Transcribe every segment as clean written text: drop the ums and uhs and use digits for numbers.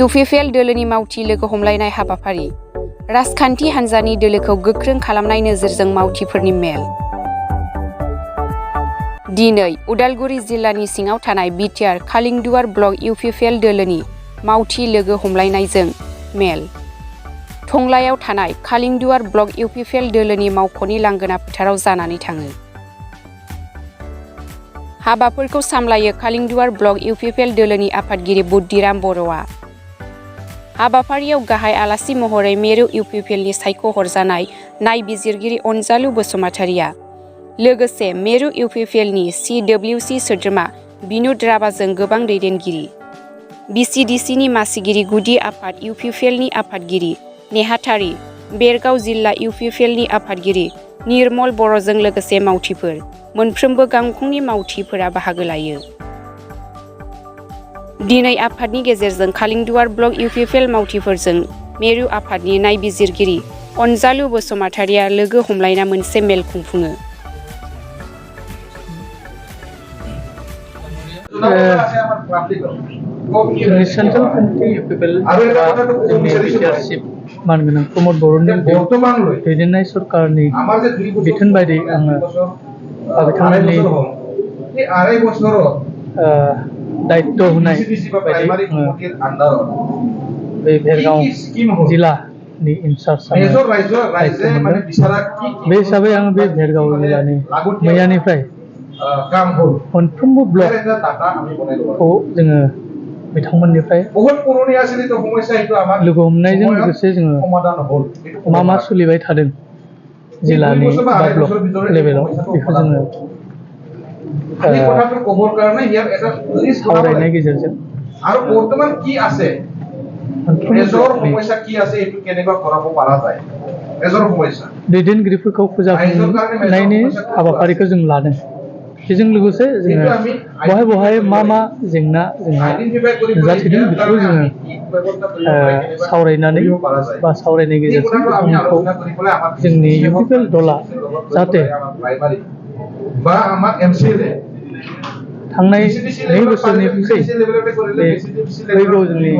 UPPL दोलोनि मावथि लोगो हमलायनाय हाबाफारि राजखान्थि हान्जानि दोलोखौ गोख्रों खालामनाय नोजोरजों मावथिफोरनि मेल। दिनै उदालगुरि जिल्लानि सिङाव थानाय बिटिआर खालिंदुवार ब्लक इउपिपिएल दोलोनि मावथि लोगो हमलायनायजों मेल। टंलायाव थानाय खालिंदुवार ब्लक इउपिपिएल दोलोनि मावख'नि लांगोना फोथाराव जानानै थाङो। हाबाफोरखौ सामलायो खालिंदुवार ब्लक इउपिपिएल दोलोनि आफादगिरि बुद्दिराम बर'आ। हाबाफारियाव गाहाय आलासि महरै मेरु इउपिपिएलनि सायख'हरजानाय नायबिजिरगिरि अनजालु बसुमतारिया लोगोसे मेरु इउपिपिएलनि CWC सोद्रोमा बिनुद राभाजों गोबां दैदेनगिरि, BCDCनि मासिगिरि गुदि आफाद इउपिपिएलनि आफादगिरि नेहाथारि, बेरगाव जिल्ला इउपिपिएलनि आफादगिरि निर्मल बर'जों लोगोसे मावथिफोर, मोनफ्रोमबो गांखंनि मावथिफोरा बाहागो लायो। दिनै आफादनि गेजेरजों खालिंदुवार ब्लक इउपिपिएल मावथिफोरजों मेरु आफादनि नायबिजिरगिरि अनजालु बसुमतारिया लोगो हमलायना मोनसे मेल खुंफुङो। सेंट्रल कमिटि इउपिपिएल जोंनि बिटिआरसिप मानगोनां प्रमद बर'नि दैदेननाय सरकारनि बिथोन बायदि आङो बिथांमोननि दायित्व होनाय बायदि बे भेरगाव जिल्लानि इनचार्ज बे हिसाबै आङो बे भेरगाव जिल्लानि मैयानिफ्राय मोनफ्रोमबो ब्लकखौ जोङो बिथांमोननिफ्राय लोगो हमनायजों लोगोसे जोङो मा सोलिबाय थादों जिल्लानि बा ब्लक लेभेलाव बेखौ जोङो सावरायनाय गेजेरजों दैदेनगिरिफोरखौ फोजाखांनायनि हाबाफारिखौ जों लादों। बेजों लोगोसे जोङो बहाय मा जेंना नुजाथिदों बेखौ जोङो सावरायनानै बा सावरायनाय गेजेरजों बिथांमोनखौ जोंनि इउपिपिएल दला जाहाथे थांनाय 2 बोसोरनिफ्राय फैगौ जोंनि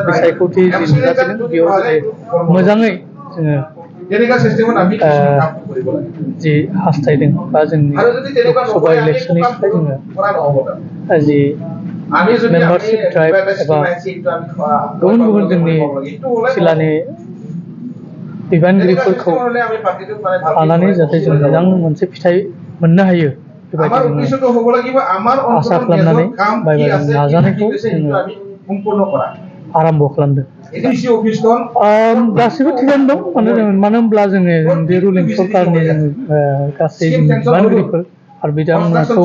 बिसायख'थि जि नुजाथिदों बेयाव मोजाङै जोङो जि हास्थायदों बा जोंनि लोकसभा इलेक्शननि थाखाय जोङो जि मेम्बारशिप ड्राइभ एबा गुबुन जोंनि जिल्लानि बिबानगिरिफोरखौ लानानै जाहाथे जों मोजां मोनसे फिथाइ मोननो हायो बेबायदि जोङो आसा खालामनानै बा नाजानायखौ जोङो आरम्भ खालामदों। गासिबो थिगानो दं, मानो होनब्ला जोङो बे रुलिं सरकारनि गासै बिबानगिरिफोर आरो बिथांमोनखौ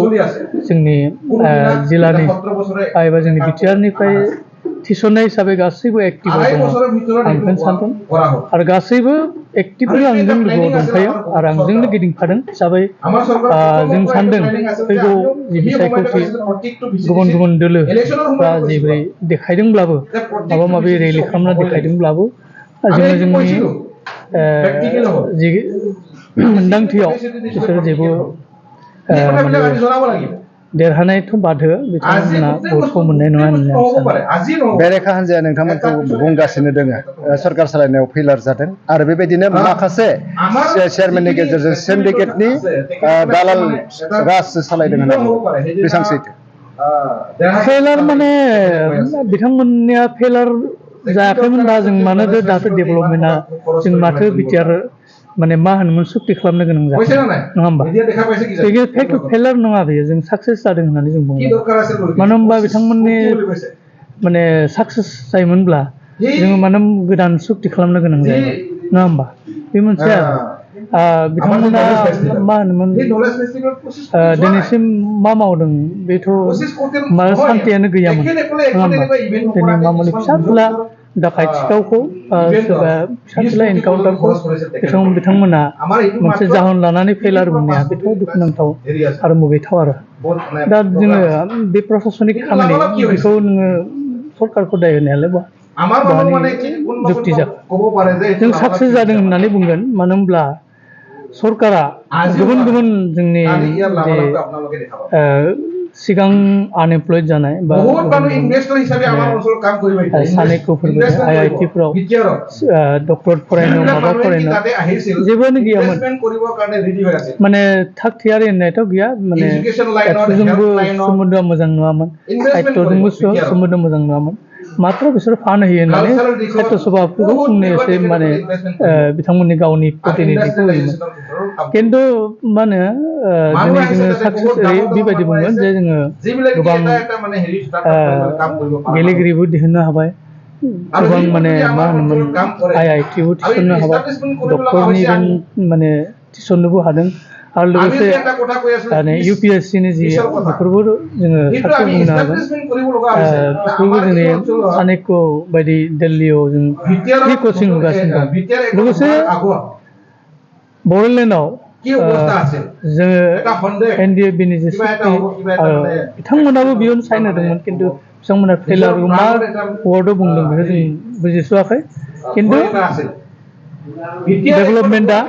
जोंनि जिल्लानि एबा जोंनि बिटिआरनिफ्राय थिसननाय हिसाबै गासैबो एक्टिभआव दङ आं बेखौनो सानदों आरो गासैबो एक्टिभलि आंजों लोगोआव दंफायो आरो आंजोंनो गिदिंफादों हिसाबै जों सानदों फैगौ जि बिसायख'थि गुबुन दोलोफ्रा जेरै देखायदोंब्लाबो माबा माबि रेलि खालामना देखायदोंब्लाबो जोङो जोंनि जि मोन्दांथियाव बिसोरो जेबो देरहानायथ' बादो बिथांमोना भटखौ मोननाय नङा होननानै बेरेखा हान्जाया नोंथांमोनखौ बुंगासिनो दङ सरकार सालायनायाव फेलार जादों आरो बेबायदिनो माखासे चेयारमेननि गेजेरजों सिन्डिकेटनि दालाल राज सालायदों होननानै बेसेबां सैथो? फेलार माने बिथांमोननिया फेलार जायाखैमोनबा जों मानो दाथ' डेभेलपमेन्टआ जों माथो बिटिआर माने मा होनोमोन सुक्ति खालामनो गोनां जादों नङा होमबा? बेयो फेक्ट फेलार नङा, बेयो जों साक्सेस जादों होननानै जों बुङो। मानो होनबा बिथांमोननि माने साक्सेस जायोमोनब्ला जोङो मानो गोदान सुक्ति खालामनो गोनां जायो नङा होमबा? बे मोनसे बिथांमोना मा होनोमोन दिनैसिम मा मावदों बेथ' सान्थियानो गैयामोन नङा होमबा? दिनै मामुलि फिसा फिला दाखायत सिखावखौ सोरबा फिसा फिला एनकाउन्टारखौ बिथांमोना मोनसे जाहोन लानानै फेलार मोननाया बेथ' दुखुनांथाव आरो मुगैथाव आरो दा जोङो बे प्रशासनिक खामानि बेखौ नोङो सरकारखौ दाय होनायालाय बहानि जुक्ति जागोन। जों साक्सेस जादों होननानै बुंगोन, मानो होनब्ला सरकारा गुबुन जोंनि सिगां आनएमप्लयड जानाय बा सानैखौफोरबो IIT फोराव डक्टरेट फरायनो माबा फरायनो जेबोनो गैयामोन माने थाग थियारि होननायथ' गैया माने एथ'जोंबो सोमोन्दोआ मोजां नङामोन साहित्यजोंबो सोमोन्दो मोजां नङामोन मात्र बिसोर फान होयो होननानै साहित्य सभाफोरखौ बुंनो एसे माने बिथांमोननि गावनि प्रतिनिधिखौ होयोमोन खिन्थु मा होनो दिनै जोङो साक्सेस बेबायदि बुंगोन जे जोङो गोबां गेलेगिरिबो दिहुननो हाबाय गोबां माने मा होनोमोन IITबो थिसननो हाबाय डक्टरनि माने थिसननोबो हादों आरो लोगोसे UPSCनि जि बेफोरबो जोङो साक्सेस बुंनो हागोन बेफोरबो जोंनि सानैख' बायदि दिल्लीयाव जों फ्रि कचिं होगासिनो दं लोगोसे बड'लेण्डआव जोङो NDFBनि जे सुक्ति बिथांमोनाबो बेयावनो साइन होदोंमोन खिन्थु बिथांमोना फेलार मा वार्डआव बुंदों बेखौ जों बुजिस'वाखै खिन्थु डेभेलपमेन्टआ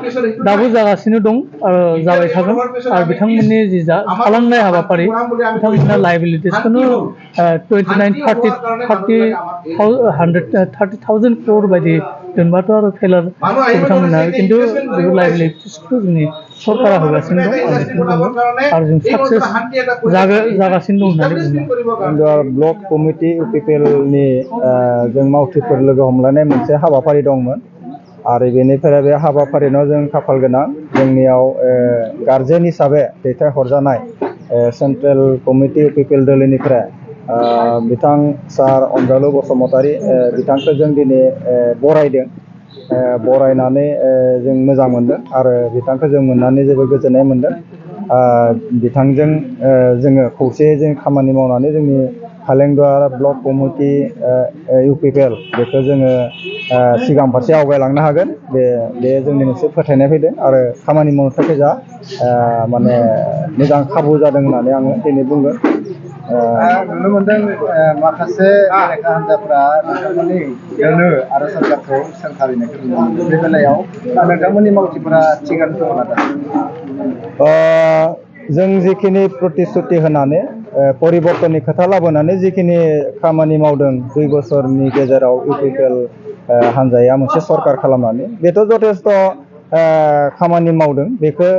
दाबो जागासिनो दं आरो जाबाय थागोन आरो बिथांमोननि जि थालांनाय हाबाफारि बिथांमोना लाइबिलिटिसखौनो 130,000 crore बायदि दोनबाथ' आरो फेलार बिथांमोना खिन्थु बेफोर लाइबिलिटिसखौ जोंनि सरकारा होगासिनो दं आरो जों साक्सेस जागासिनो दं होननानै बुङो ब्लक कमिटि UPPLनि जों मावथिफोर लोगो हमलायनाय मोनसे हाबाफारि दंमोन आरो बेनिफ्राय बे हाबाफारिनाव जों खाफाल गोनां जोंनियाव गार्जेन हिसाबै दैथायहरजानाय सेन्ट्रेल कमिटि UPPL दिल्लीनिफ्राय बिथां सार अनजालु बसुमतारी बिथांखौ जों दिनै बरायदों बरायनानै जों मोजां मोनदों आरो बिथांखौ जों मोननानै जोबोद गोजोननाय मोनदों बिथांजों जोङो खौसेयै जों खामानि मावनानै जोंनि खालेंदुवार ब्लक कमिटि UPPL बेखौ जोङो सिगां फारसे आवगायलांनो हागोन बे जोंनि मोनसे फोथायनाय फैदों आरो खामानि मावनो थाखाय जा माने मोजां खाबु जादों होननानै आङो दिनै बुंगोन नुनो मोनदों माखासे बेरेखा हान्जाफ्रा नोंथांमोननि दोलो आरो सरकारखौ सोंखारिनायखौ नुनो मोनदों बे बेलायाव नोंथांमोननि मावथिफोरा थिगानो दङ ना जों जिखिनि प्रतिश्रुति होनानै परिबर्तननि खोथा लाबोनानै जिखिनि खामानि मावदों 2 बोसोरनि गेजेराव UPPL हान्जाया मोनसे सरकार खालामनानै बेथ' जथेस्थ' खामानि मावदों बेखौ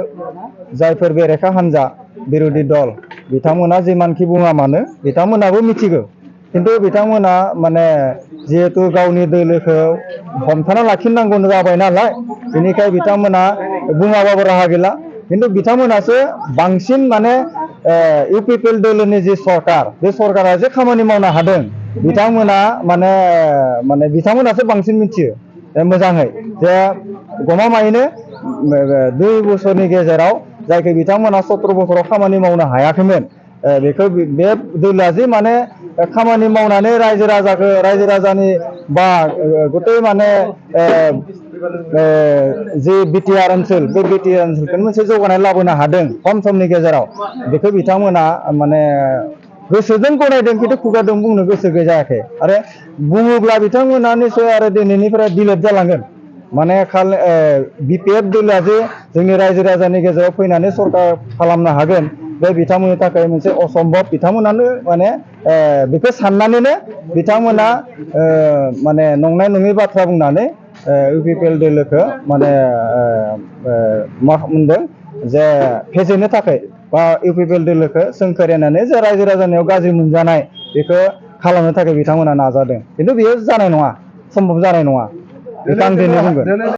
जायफोर बेरेखा हान्जा बिरोधि दल बिथांमोना जिमानखि बुङा मानो बिथांमोनाबो मिथिगौ खिन्थु बिथांमोना माने जिहेतु गावनि दोलोखौ हमथाना लाखिनांगौ जाबाय नालाय बेनिखाय बिथांमोना बुङाबाबो राहा गैला खिन्थु बिथांमोनासो बांसिन माने UPPL दोलोनि जि सरकार बे सरकारा जे खामानि मावनो हादों बिथांमोना माने बिथांमोनासो बांसिन मिथियो मोजाङै जे गमामायैनो 2 बोसोरनि गेजेराव जायखौ बिथांमोना 17 बोसोराव खामानि मावनो हायाखैमोन बेखौ बे दोलोआ जे माने खामानि मावनानै रायजो राजानि बा गथै माने जे BTR ओनसोल बे BTR ओनसोलखौ मोनसे जौगानाय लाबोनो हादों खम समनि गेजेराव बेखौ बिथांमोना माने गोसोजों गनायदों खिन्थु खुगाजों बुंनो गोसो जायाखै आरो बुङोब्ला बिथांमोना निसय आरो दिनैनिफ्राय डिलेट जालांगोन माने BPF दोलोआ जे जोंनि रायजो राजानि गेजेराव फैनानै सरकार खालामनो हागोन बे बिथांमोननि थाखाय मोनसे असम्भब बिथांमोनानो माने बेखौ साननानैनो बिथांमोना माने नंनाय नङै बाथ्रा बुंनानै UPPL दोलोखौ माने मा मोनदों जे फेजेननो थाखाय बा UPPL दोलोखौ सोंखारिनानै जे रायजो राजानियाव गाज्रि मोनजानाय बेखौ खालामनो थाखाय बिथांमोना नाजादों खिन्थु बेयो जानाय नङा सम्भब जानाय नङा बेखौ आं दिनै बुंगोन